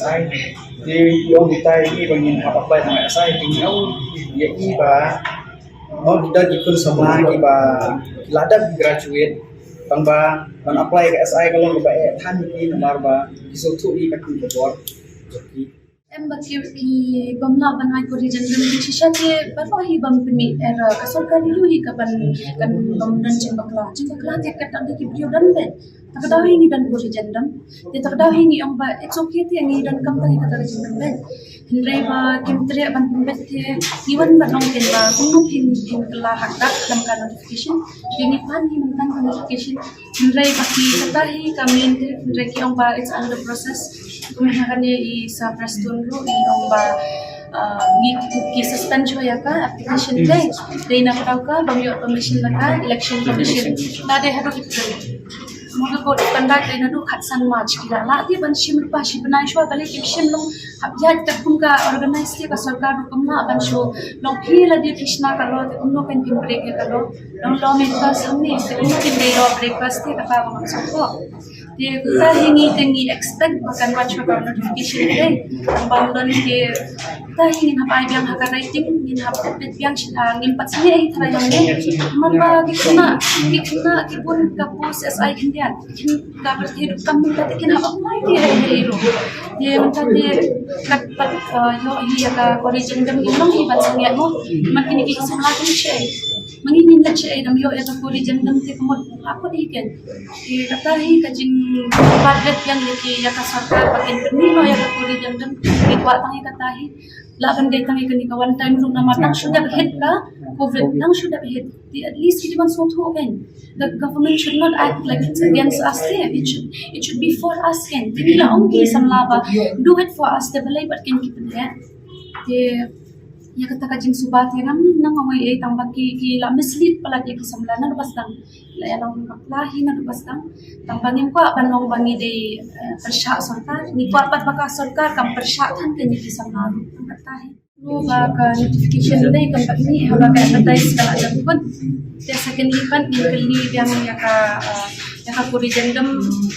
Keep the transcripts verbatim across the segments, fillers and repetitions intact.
S I. Te ïa ong kita ïa i ba ngin hap apply tang S I te ngi ong ïa i ba mo kita ki khun samla kiba la dep graduate tang ba ban apply ka S I ka long kaba eh than ïa ki namar ba ki sngewthuh ïa ka khun ka bor. Em ba ki ki bym lah ban ai corrigendum ki shisha te baroh hi bym pynmih er ka sorkar ïoh hi ka ban kan bym don jingbakla. Jingbakla te kat dang da ki briew don beit. Ta ka daw hi ngi don corrigendum. Te ta ka daw hi ngi ong ba it's okay te ngi don kam tang ïa kata ka jingbeit. Hynrei ba kim treh ban pynbeit te ngi wan ban ong ken ba kumno phin phin kylla ha ka kat lam ka notification. Te ngi pan hi mynta ka notification. Hynrei ba ki kata hi ka main te hynrei ki ong ba it's under process. Kumne ha kane i Sir Prestone ruh i ong ba ah, ngi ki suspend shuwa ïa ka application te. Dei na ka daw ka bym ïoh permission na ka election commission. Ta dei haduh April. Mo ka code of conduct dei naduh khatsan March ki la lah te ban shim lypa shi bnai shuwa balei kim shim long. Hap ïaid katkum ka organize te ka sorkar ruh kam lah ban shu long phi la dei phi shna ka law te kumno kan phin break ïa ka law. Long lawmakers hangne te kumno kin dei law breakers te kata ba ngan sngewthuh. Te kata hi ngi te ngi expect ba kan wan shuwa ka notification te. Bym don te kata hi ngin hap ai biang ha ka writing ngin hap update biang shi ngin pat sngewthuh hi trai hangne. Namar ba ki khynnah ki khynnah ki bun ka post S I India. Ka pyrthei ruh kam mynta te kin hap apply te ha ïa ruh. Te mynta te kat pat ïoh hi ïa ka corrigendum in long hi ban sngewthuh mo. Man kine ki samla kin shai. Ma ngi ngin leit shaei dang ïoh ïa ka corrigendum te ka mut ha kut hi ken. Te kata hi ka jingbat ret biang ïa ki ïa ka sorkar ba kin pynmih noh ïa ka corrigendum. Ngi kwah tang ïa kata hi. Lah ban dei tang ïa kane ka one time ruh namar dang shu dep hit ka covid dang shu dep hit. Te at least ki dei ban sngewthuh ken. The government should not act like it's against us te. It should it should be for us ken. Te ngi la ong ki samla ba do it for us te balei pat ken ki pynleh. Te ïa kata ka jingsuba te ngam nang ong ei ei tang ba ki ki la mislead palat ïa ki samla naduh ba sdang. La ïa long bakla hi naduh ba sdang. Tang ba ngim kwah ban long ba ngi dei eh, pyrshah sorkar. Ngi kwah pat ba ka sorkar kam pyrshah than ken ïa ki samla ruh. Tang kata hi. Ruh ba ka notification dei kam pat ni haba ka advertise ka la dang kut. Te secondly pat ngi kylli biang ïa ka eh, Ïa ka corrigendum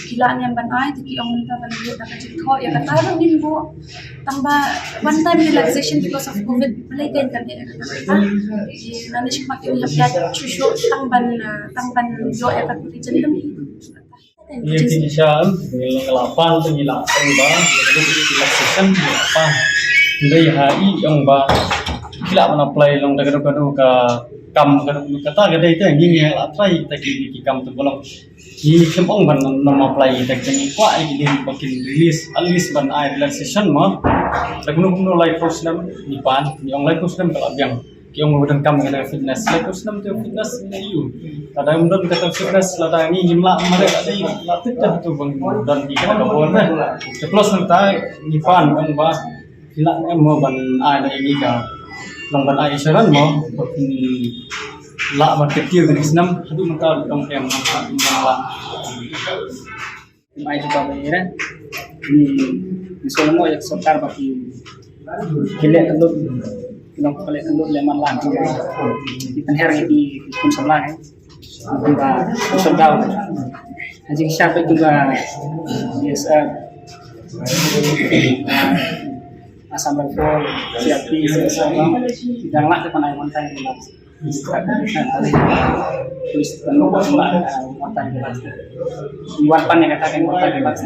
ki lah niam ban ai, te ki ong mynta ban ïoh da ka jingthoh ïa kata ruh ngim buh. Tang ba one time relaxation because of covid, balei kein kan ïa kata. Nangne shakhmat ngi hap ïaid shuh shuh tang ban, ah, tang ban ïoh ïa ka corrigendum. Ïa ki ngi sha, ngi la pan te ngi la tang ba relaxation ngi la pan. Ndei ha i ong ba ki lah ban apply long da ka dei ka dei ka kam ka dei kata ka dei te ngi ngi la try te ki ki kam te bolong. Ngi khlem ong ban nym apply te ki kwah ïa ki dei ba kin release, at least ban ai relaxation mo. Da kumno kumno laiphew snem ngi pan, ngi ong laiphew snem ka la biang. Ki ong ba donkam kata fitness. Laiphew snem te fitness ne ïa u. Lada ym don kata fitness, lada ngi ngim lah mareh, lada la tip te hato ban don ki kata ka bor ne. Te plus nangta ngi pan ong ba ki lah em mo ban ai da ngi ka long ban ai insurance mo, ba kin lah ban kyntiew kine ki snem haduh mynta long em mo, lah. Ym ai jubab ïa re. Ngi, ngi sngewbha ïa ka sorkar ba ki, ki leh ka lut, ki long ka leh ka lut leh man la ki, ki pynher ïa ki, ki khun samla eh. Kumba ki sorkar. Ha jingshisha peit kumba, yes, eh, Assam Rifle, C R P, C S R, ki dang lah te pynai one time. Police kan lo kan lah, ah, mata jelas. Iwan pan ïa kata kan mata jelas.